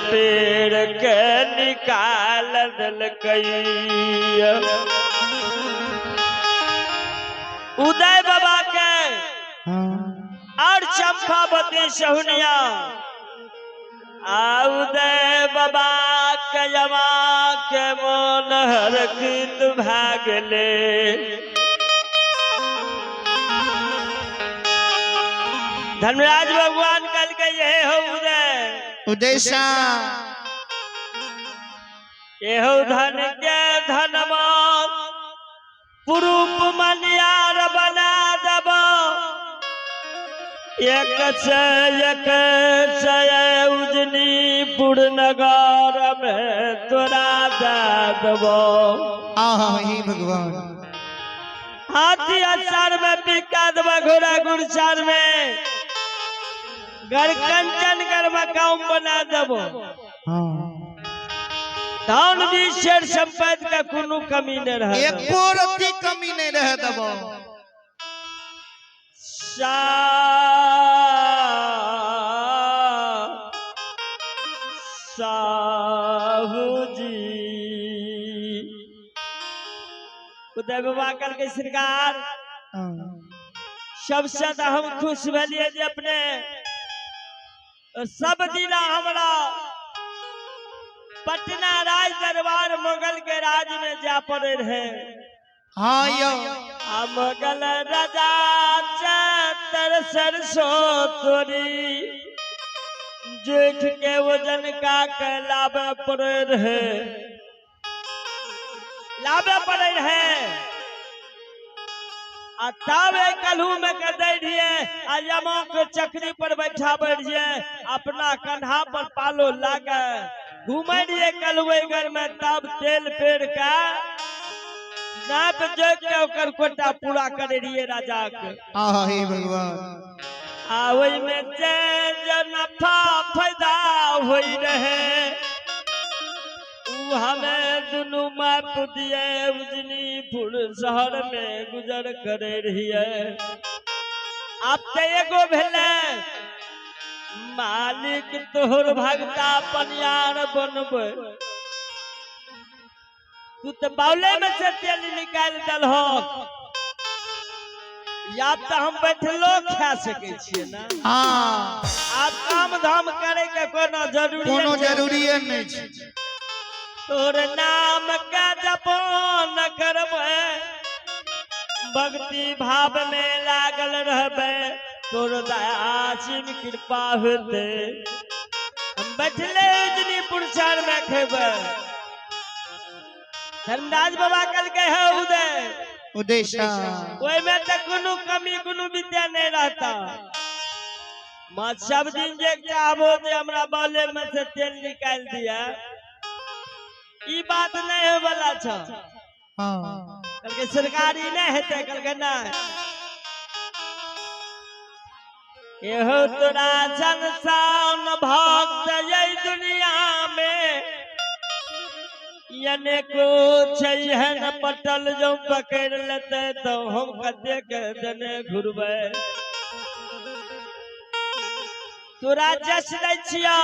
पेड़ के निकाल देलकै। उदय बाबा के और चंपावती सहुनिया आ उदय बाबा के जमा के मन हरखित भागले। धर्मराज भगवान कल के ये हो उदय उदय शाह एहो धन के धनमा पुरूप मनियार बना देब। एक से एक से उजनीपुर नगर में तोरा दे देब। आहा हे भगवान। हाथी अचार में बिका देब, घोड़ा गुड़चार में घर कंचन घर मकाम बना देब। धन भी शेर संपत्ति का कोनो कमी नहीं रहे, एको रत्ती कमी नहीं रहे देबो। साहू जी उदय बाबा कल के सरकार सबसे तो हम खुश भेलिए जे अपने सब दिना हमरा पटना राज दरबार मुगल के राज में जा पड़े रहे। हाँ यो आ मुगल राजा चतर सरसों तोरी जेठ के वजन का के लाबे पड़े रहे, लाबे पड़े रहे। आ तब कलहू में के दे रहिए आ यमा के चक्री पर बैठाबे रहिए, अपना कंधा पर पालो लागे घूमे रहिए कलहुए घर में। तब तेल पेड़ के नाप जोख के ओकर कोटा पूरा करे रहिए राजा के। आहा हे भगवान। आ ओहि में जे जे नफा फायदा होई रहे उ हमें दुनू माप दिए उजनीपुर शहर में गुजर करे रहिए। अब तो एगो भेलै मालिक तोहर भगता पनियार बनबै, तू तो बाउले में से तेल निकाल देलहो। या तो हम बैठलो खा सकै छियै ना। हाँ आब काम धाम करे के कोनो जरूरी कोनो जरूरी नहीं छै। तोर नाम के जपन करबै, भक्ति भाव में लागल रहबै, तोर दया सिम कृपा होते। हम बैठले उजनीपुर शहर में खेबै। धर्मराज बाबा कल के है उदय उदय शाह ओहि में तऽ कोनो कमी कोनो विद्या नहीं रहता। माँ सब दिन जे चाहबो जे हमरा बाले में से तेल निकाल दिया, ई बात नहीं होय वाला छ। हाँ कहलकै सरकारी नहीं हेतै, कहलकै नहीं। एहो तोरा संसान भक्त ये दुनिया में अनेको छै एहन पटल जो पकड़ लेते तो हम कते के देने घुरबै। तोरा जस दै छियौ,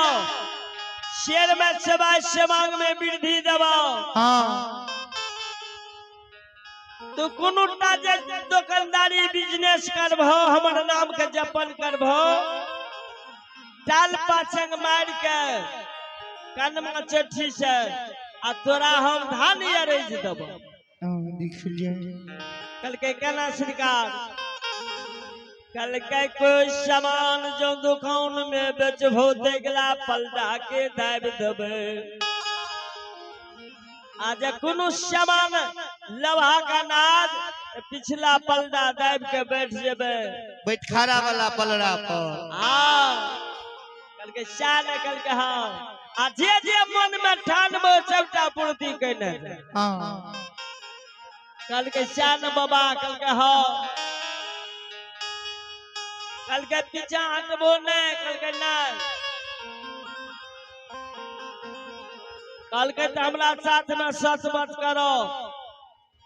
शेर में सेवा सेवांग में वृद्धि देबौ। हाँ तू कोनो टा जे दुकानदारी बिजनेस करबहो, हमर नाम के जपन करबहो, टाल पाछंग मार के कनमा चट्ठी से आ तोरा हम धान अरेज देबो। देख लिया। कहलकै केना सरकार? कहलकै कोई सामान जो दुकान में बेचबो देखला पलटा के दाबि देबै। आ जे कोनो सामान लबहा का नाज पिछला पलटा दाबि के बैठ जेबै, बैठखारा वाला पलड़ा पर। हाँ कहलकै सएह ने? कहलकै हाँ। आ जे जे मन में ठानबो सबटा पूर्ति केने। हाँ कहलकै सएह ने बाबा? कहलकै हाँ। कहलकै पीछा हटबो नहि? कहलकै नहि। कहलकै तऽ हमरा साथ में सच बात करो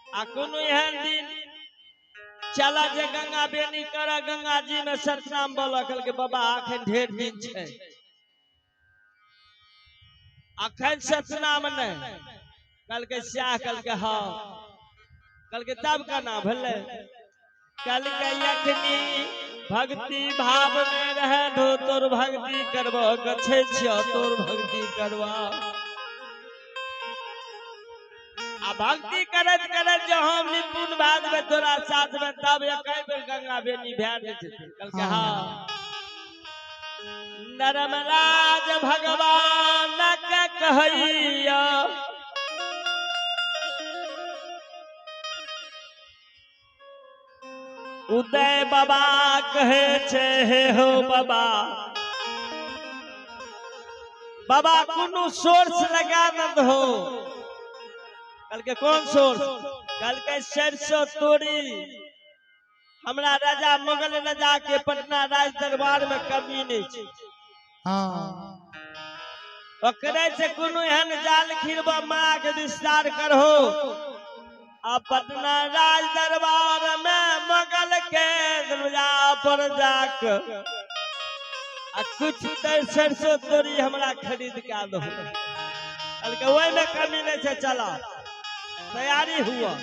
आ कोनो एहन दिन चला जे गंगा बेनी कर गंगा जी में सतनाम बोल। कहलकै बाबा अखन ढेर दिन छै। अखन सतना में नहीं। कल के स्याह कल के हाँ कल के तब का ना भले कल के यखनी भक्ति भाव में रह दो तोर भक्ति करबो गछे छियो तोर भक्ति करबो। आ भक्ति करत करत जो हम निपुण भाग में तोरा साथ में तब एक बेर गंगा बेनी भै नहीं जेतै। कल के हाँ नरमराज भगवान के कहैया उदय बाबा कहे छे हे हो बाबा बाबा कोनो सोर्स लगा न दहो। कल के कौन सोर्स? कल के सरसों तोरी हमरा राजा मुगल राजा के पटना राज दरबार में कमी नहीं छे। हाँ ओकरे से कोनो एहन जाल खिरबा माँ के विस्तार करहो आ पटना राज दरबार में मुगल के दरवाजा पर जाक आ कुछ देर सरसों तोरी हमरा खरीद के आदो। कल के ओहि में कमी नहीं छे। चला तैयारी हुआ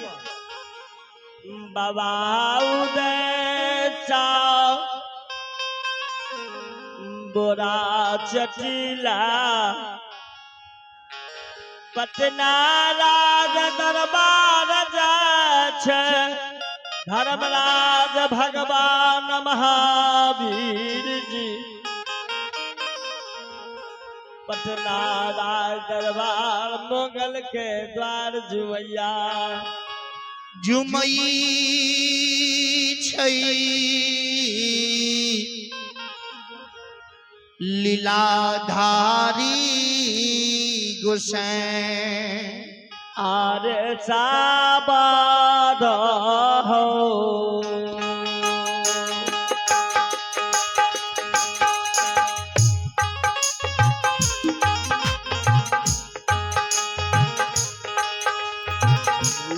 बाबा उदय चाओ बोरा चटीला पटना राज दरबार जाय धर्मराज भगवान महावीर जी पटना राज दरबार मुगल के द्वार जुवैया जुमई छै लीलाधारी गोसैं आरे साबाद हो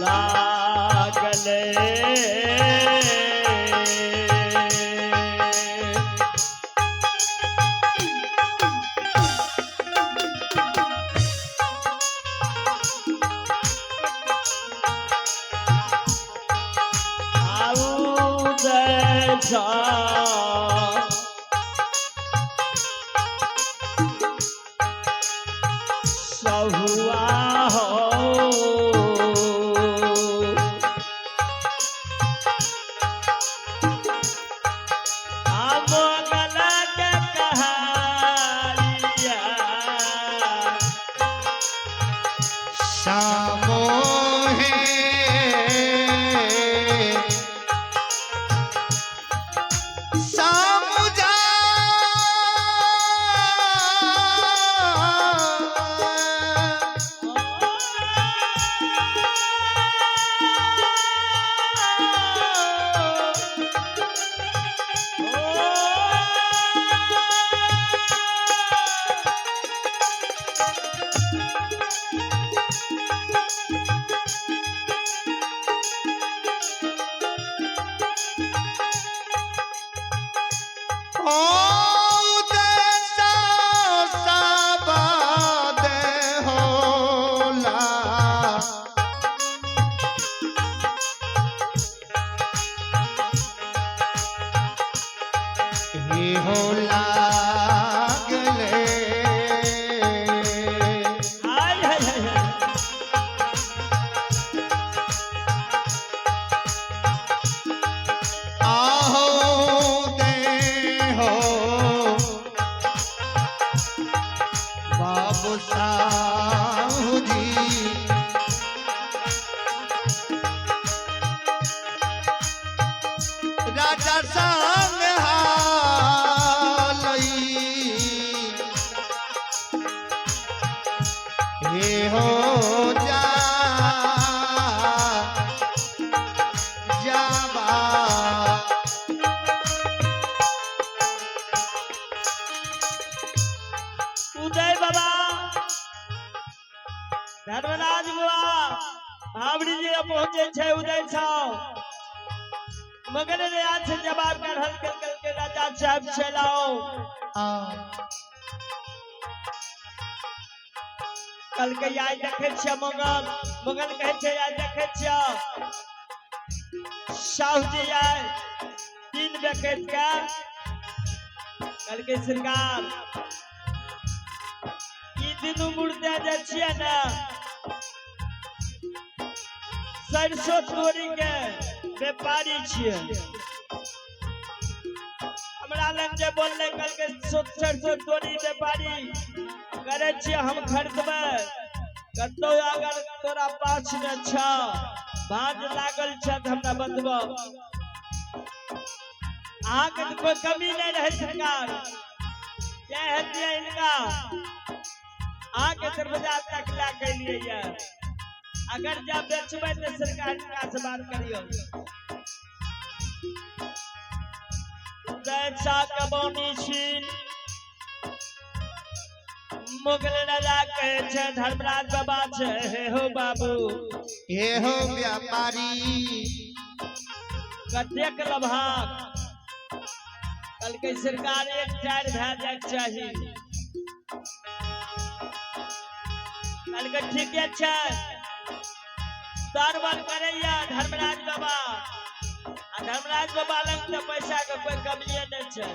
लागले आऊ जय सहुआ हो आमो गला के कहारिया सामो है सामुजा ओ देसा साबाद होला हे हो लागले हाय हाय हाय हाय। आहो दे हो बाबू साहू जी राजा संग हालई हे हो जा जाबा उदय बाबा धर्मराज बुआ भावड़ी जी पहुंचे छे उदय साहब मगर रियाज से जवाब कर हल कर कर के राजा साहब चलाओ हाँ कहलकै आइ देखै छियै मुगल। मुगल कहै छै आइ देखै छियै साहु जी आइ 3 बेकैत के। कहलकै सरकार ई दुनू मुर्दा जे छियै ने सरसों तोरी के व्यापारी छियै। हमरा लग जे बोललै कहलकै सरसों तोरी व्यापारी करै छियै, हम खरीदबै। कतौ अगर तोरा पास ने छ भाज लागल छ तऽ हमरा बतबऽ। अहाँके तऽ कोई कमी नहीं रहे सरकार, क्या हेतियै हिनका अहाँके दरवाजा तक लए के एलियै ये। अगर जब बेचबै तऽ सरकार हिनका से बात करियौ। के बानी छीन मुगल राजा कहै छै धर्मराज बाबा छै, हे हो बाबू हे हो व्यापारी कतेक लभाक। कहलकै सरकार एक चारि भए जायके चाही। कहलकै ठीके छै। दरबार करैया धर्मराज बाबा, आ धर्मराज बाबा लग तऽ पैसा के कोई कमिए नहि छै।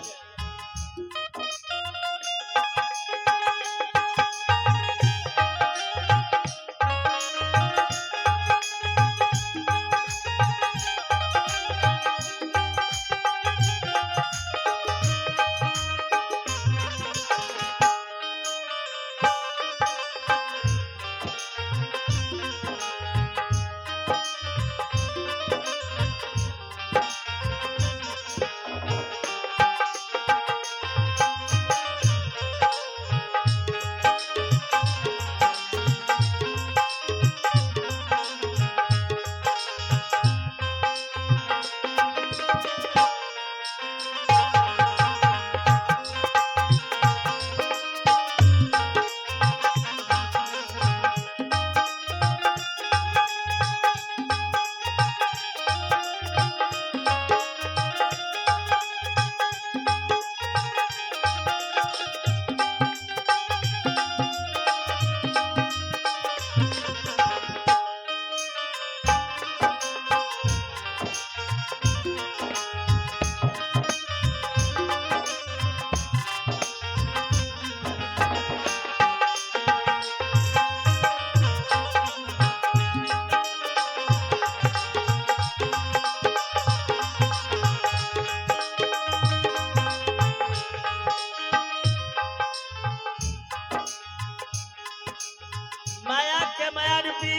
माया के माया रूपी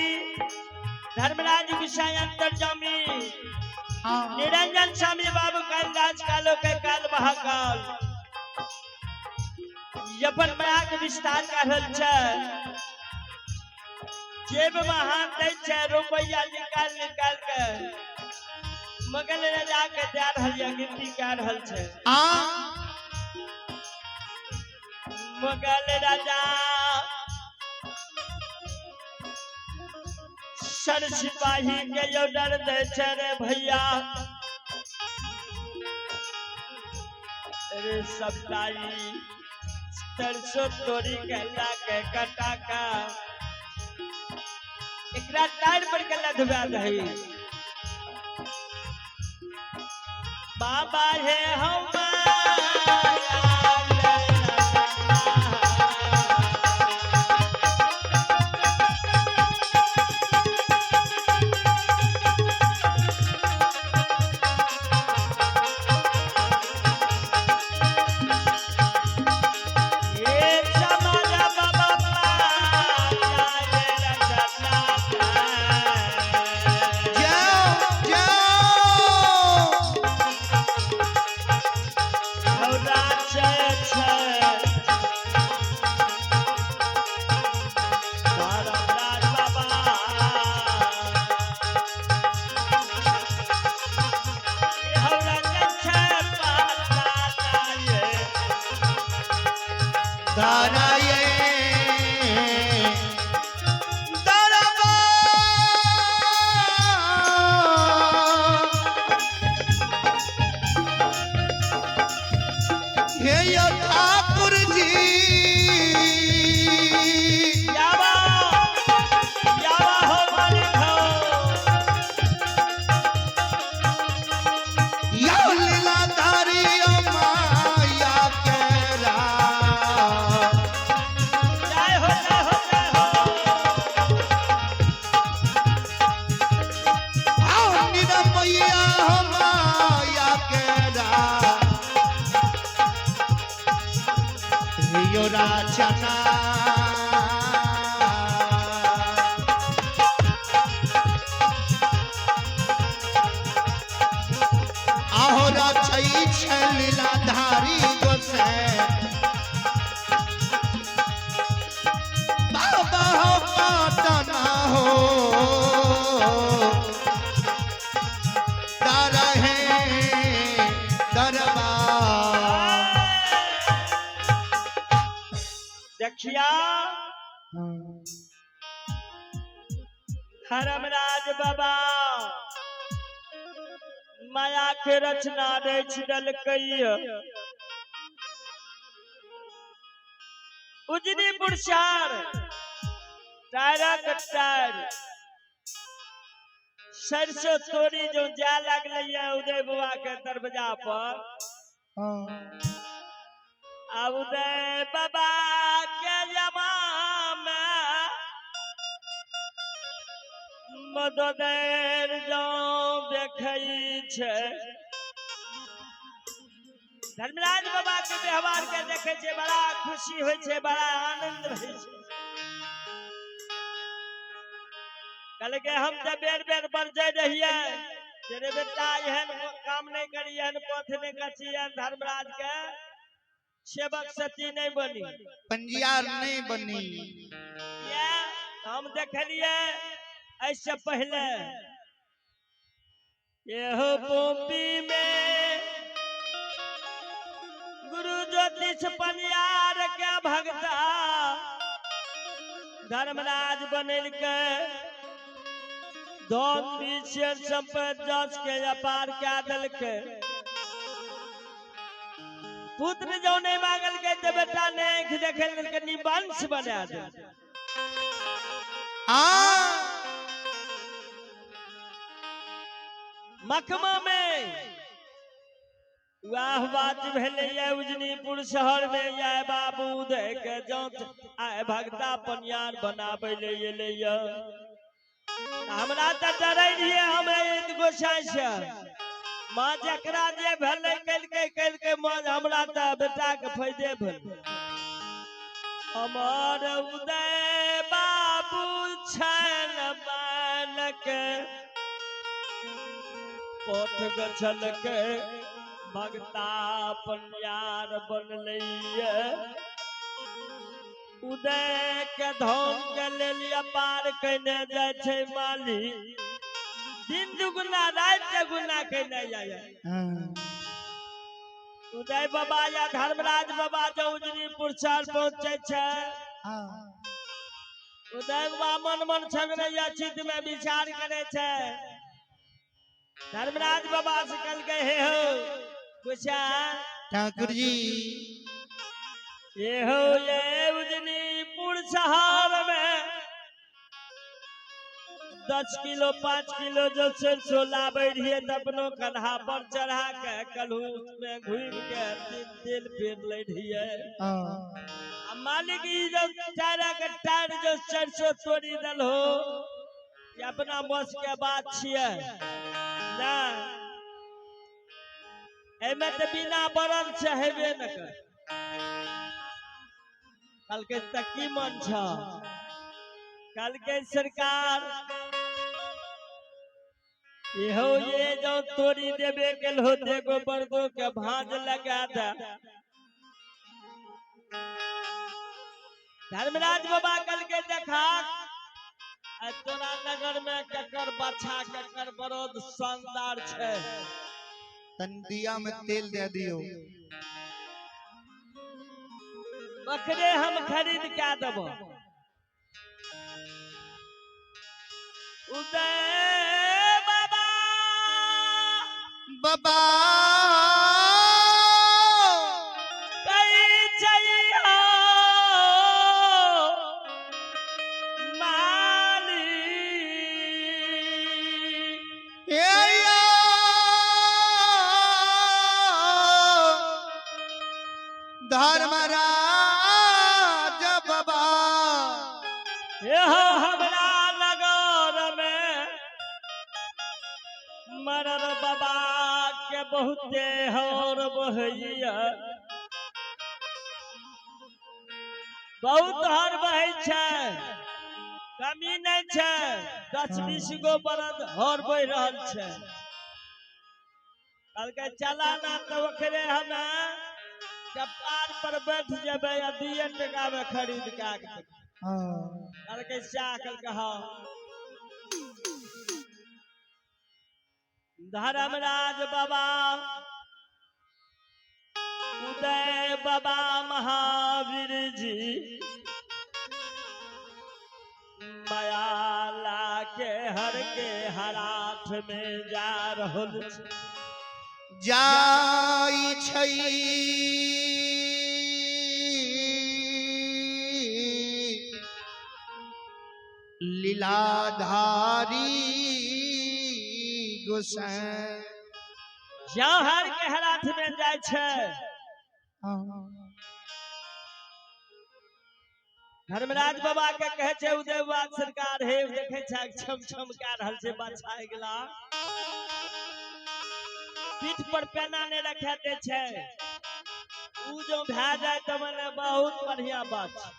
धर्मराज विषय अंतर्जामी निरंजन स्वामी बाबू कालराज कालो के काल महाकाल अपन माया के विस्तार कर रहल छै। जेब में हाथ दै छै रुपैया निकाल निकाल के मगल राजा के दे रहल या गिनती कए रहल छै। मुगल राजा सर सिपाही के ऑर्डर दै छै रे भैया, रे सबटाई सरसों तोरी के ला के कटा का एकरा टायर पर के लदवा दही। बाबा हे हम जाओ जाओ। राजा धर्मराज बाबा माया के रचना रचि देलकै। उजनीपुर शहर टायरक टायर सरसों तोरी जो जाय लागलै उदय बाबा के दरवाजा पर। आ उदय बाबा के जमा में मददेर जो देखै छै, धर्मराज बाबा के व्यवहार के देखै छै, बड़ा खुशी होइ छै, बड़ा आनंद होइ छै। कहलकै हम तऽ बेर बेर बरजै रहियै, रे बेटा एहन काम नहि करी, एहन पथ नहि कची, एहन धर्मराज के सेवक सती नहि बनी, पंजियार नहीं बनी। किया हम देखलियै एहिसँ पहिले एहो पोपी में गुरु ज्योतिष पनियार के भगता धर्मराज बनेलकै, धन विशेष संपत्ति जस के व्यापार कए देलकै। पुत्र जो नहीं मांगलकै तऽ बेटा नहि आँखि देखेलकै, निवंश बना देलकै। आ मखमा में वाह बात भेलैया उजनीपुर शहर में, आय बाबू उदय के जाँच आय भगता पनियार बनाबै ले एलैया। हमरा तऽ डरै रहियै हम एक गोसाई से, माँ जकरा जे भेलै केलकै केलकै, माँ हमरा तऽ बेटा के फायदे भेलै। हमर उदय बाबू छन मान के पथ गछल के भगता पनियार बनलैया। उदय के धन के लेल पार कयने जाइ छै माली, दिन दुगुना राति दुगुना कयने जाय। उदय बाबा या धर्मराज बाबा जो उजनीपुर शहर पहुँचे छै, उदय बाबा मन मन छगनैया चित्त में विचार करे छै। धर्मराज बाबा से कहलकै हे हो पूछा ठाकुर जी, ये हो ये उजनीपुर शहर में 10 किलो 5 किलो जो सरसों लाबै रहियै तऽ अपनो कन्हा पर चढ़ा के कलहू में घूमि के तेल पेर लै रहियै। आ मालिक ई जो टायरा के टायर जो सरसों तोड़ी दल हो, ये अपना बस के बात छियै ना, एहिमे तऽ बिना बरद से हेबे न कर। कहलकै तऽ की मन छ? कहलकै सरकार इहो ये जो तोरी देबे केल हो एगो बरदो के भांज लगा दे। धर्मराज बाबा कहलकै देखा तोरा नगर में ककर बाछा ककर बरद शानदार छै, तंदिया में तेल दे दियो, बकरे हम खरीद के देबो। उदय बाबा बाबा कई चाहिए मालिक, ए धर्मराज बाबा यह हमरा नगर में मरर बाबा के बहुते हर बहैया, बहुत हर बहै छै, कमी नहि छै, 10-20 गो बरद हर बहि रहल छै। कहलकै चला ना तऽ ओकरे हम कपार पर बैठ जेबै आ 2 टका में खरीद के आके देबै। कहलकै सएह? कहलकै हाँ। धर्मराज बाबा उदय बाबा महावीर जी हर के हराठ में जा रहल छै। जाइ छै लीलाधारी गोसाई। जँ हर के हराठ में जाइ छै, धर्मराज बाबा के कहे छै उदयवाद सरकार, हे देखे छै छम छम कए रहल छै बाछा अगिला, पीठ पर पेना नहि रखे दे छै। उ जो भए जाय तऽ मने बहुत बढ़िया बात छै।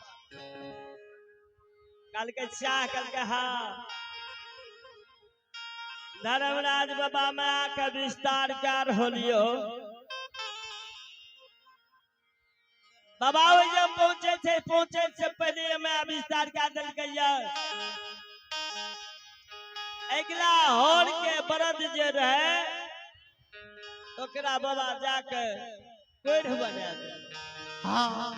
कहलकै चाह, कहलकै हाँ। धर्मराज बाबा माया के विस्तार कए रहल यौ। बाबा ओहि जे पहुँचे छै, पहुँचे से पहिले माया विस्तार कए देलकै यऽ। अगिला हर के बरद जे रहे ओकरा बाबा जाके कोढ़ बना देलकै। हाँ।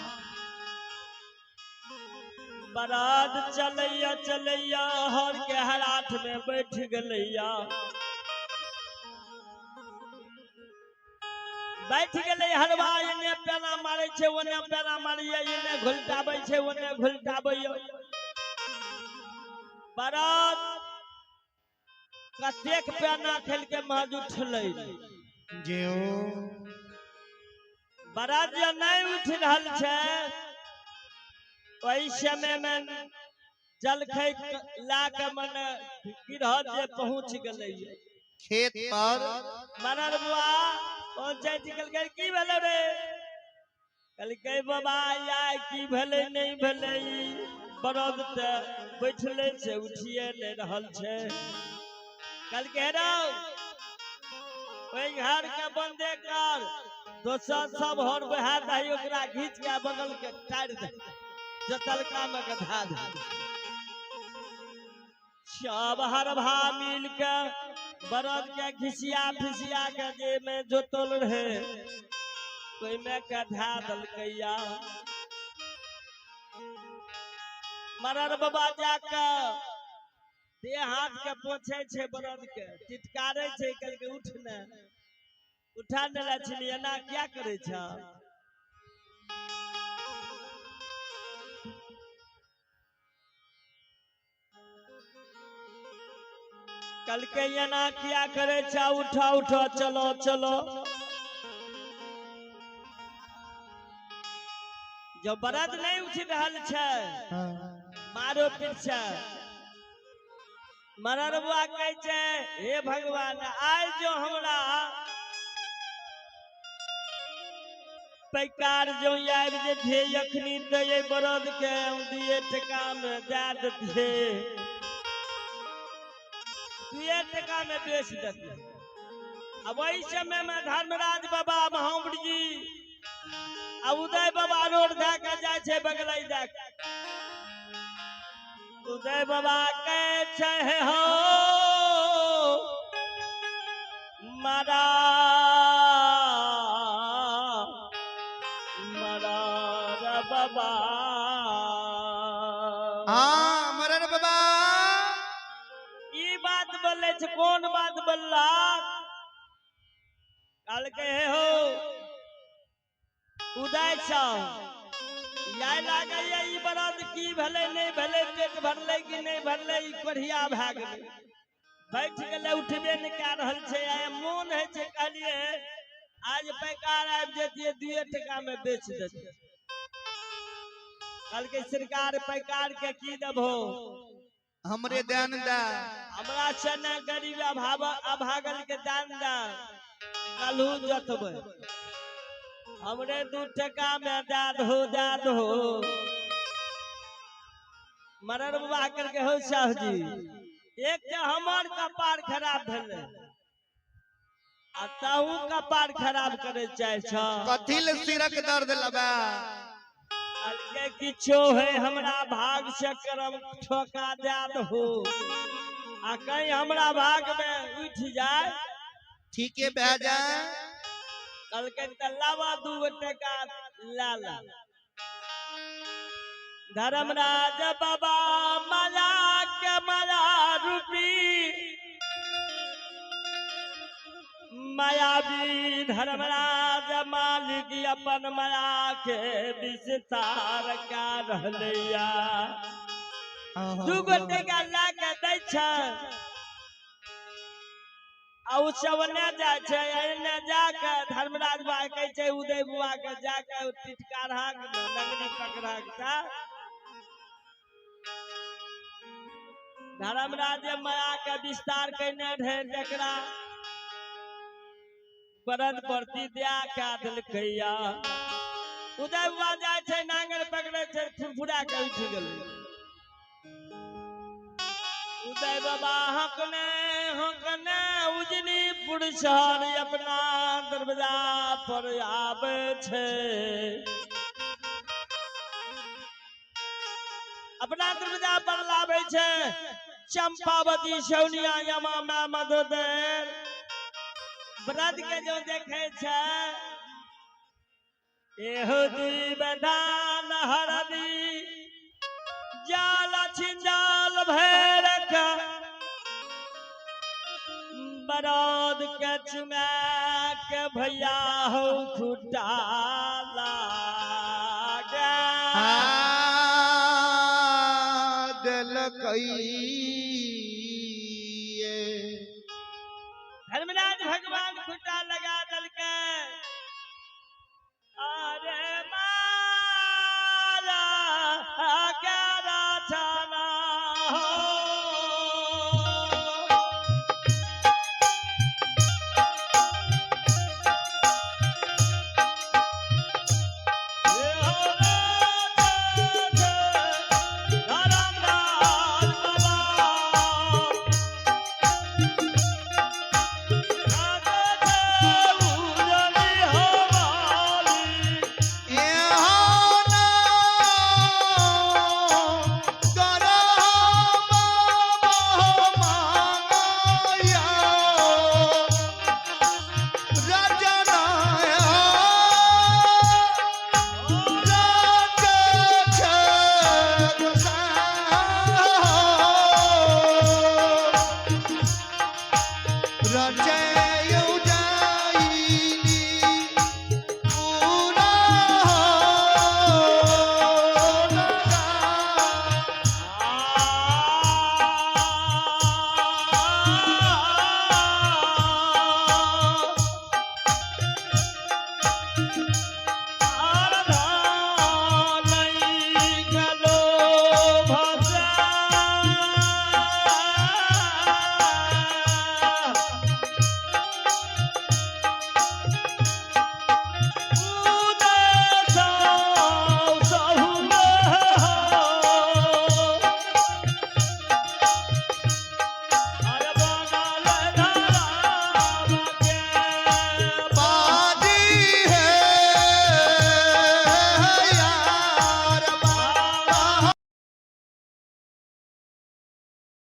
बरद चलैया चलैया हर के हराठ में बैठ गेलैया, बैठ गेलै हरवा। एने पेना मारै छै, ओने पेना मारैया, एने घुलटाबै छै, ओने घुलटाबैया। बरद कतेक पेना खेलके महज उठलै। जे ओ बरद जे नहि उठि रहल छै, ओहि समय में जलखै ला के मने गिरह जे पहुंच गेलै खेत पर। मरल बुआ पहुंचे छै, कहलकै की भेलै रे? कहलकै बाबा आइ की भेलै नहि भेलै, बरद तऽ बैठले छै, उठिए नहि रहल छै। कहलकै हे रौ, ओहि घर के बंदे कर, दोसर सब हर बहा दही, ओकरा घीच के बगल के टारि दही, जतलका में के धा दही। सब हरभा मिल के बरद के घिसिया फिसिया के जे में जोतल रहे ओहिमे के धा देलकैया। मरर बाबा जाके देह हाथ के पोछे छै, बरद के टिटकारे छै, कहलकै उठ ने, उठा ने लक्ष्मी, एना क्या करे छ? कहलकै एना किया करे छ? उठा उठा, चलो चलो। जब बरद नहीं उठ रहल छै, मारो पीछे मरर बुआ कहै छै, हे भगवान, आइ जो हमरा पैकार जो आबि जेथे अखनी तऽ एहि बरद के 2 टका में दए देथे, 2 टका में बेच देते। आ वही समय में धर्मराज बाबा महावीर जी आ उदय बाबा रोड दए के जाइ छै बगलै दए के। उदय बाबा कहै छै, हे हो मारा मारा रे बाबा। हाँ मरन बाबा। ई बात बोले छै, कोन बात बोलला? कहलकै हे हो उदय साहु, याय लागैया ई बरद की भेलै नहि भेलै, पेट भरलै कि नहि भरलै, ई कोढ़िया भए गेलै, बैठ गेलै, उठबे नहि कए रहल छै। आइ मोन होइ छै, कहलियै आज पैकार आबि जैतियै 2 टका में बेच देतियै। कहलकै सरकार पैकार के की देबहो? हमरे दान दे। हमरा से ने गरीब अभागल के दान दे, कलहू जतबै, हमरे 2 टका में दए दहो, दए दहो। मरर बाबा करके हो साहु जी, एक तऽ हमर कपार खराब भेलै आ तहू कपार खराब करे चाहे छ। कथी ले सिरक दर्द लबा? कहलकै किछो है हमरा भाग से करम ठोका दए दहो, आ कहीं हमरा भाग में उठि जाय ठीके भए जाय। कहलकै तऽ लावा 2 टका ला ला। धर्मराज बाबा माया के माया रूपी मायावी धर्मराज मालिक अपन माया के विस्तार कै रहलैया। दू गोटे के लए के दै छै आ ओ सब ने जाइ छै, एने जाके धर्मराज बाबा कहै छै उदय बुआ के जाके टिटकारहाक नगरी पकड़ाक। धर्मराज माया के विस्तार केने रहे, जकरा बरद प्रति दया कए देलकैया। उदय बुआ जाइ छै, नांगर पकड़ै छै, फुरफुरा के उठि गेलै। उदय बाबा हकने हकने उजनी पुरुषार अपना दरवाजा पर आबै छै, अपना दरवाजा पर लाबै छै। चंपावती सोनिया यमा मा मधुदेर व्रत के जो देखे छै, एहो बधान हरदी जाल छिंजाल भैरख बरद के चुमा के भैया हो खुटा लागे देलकैये। धर्मराज भगवान खुटा लगा देलकै। अरे मारा क्या रचना हो।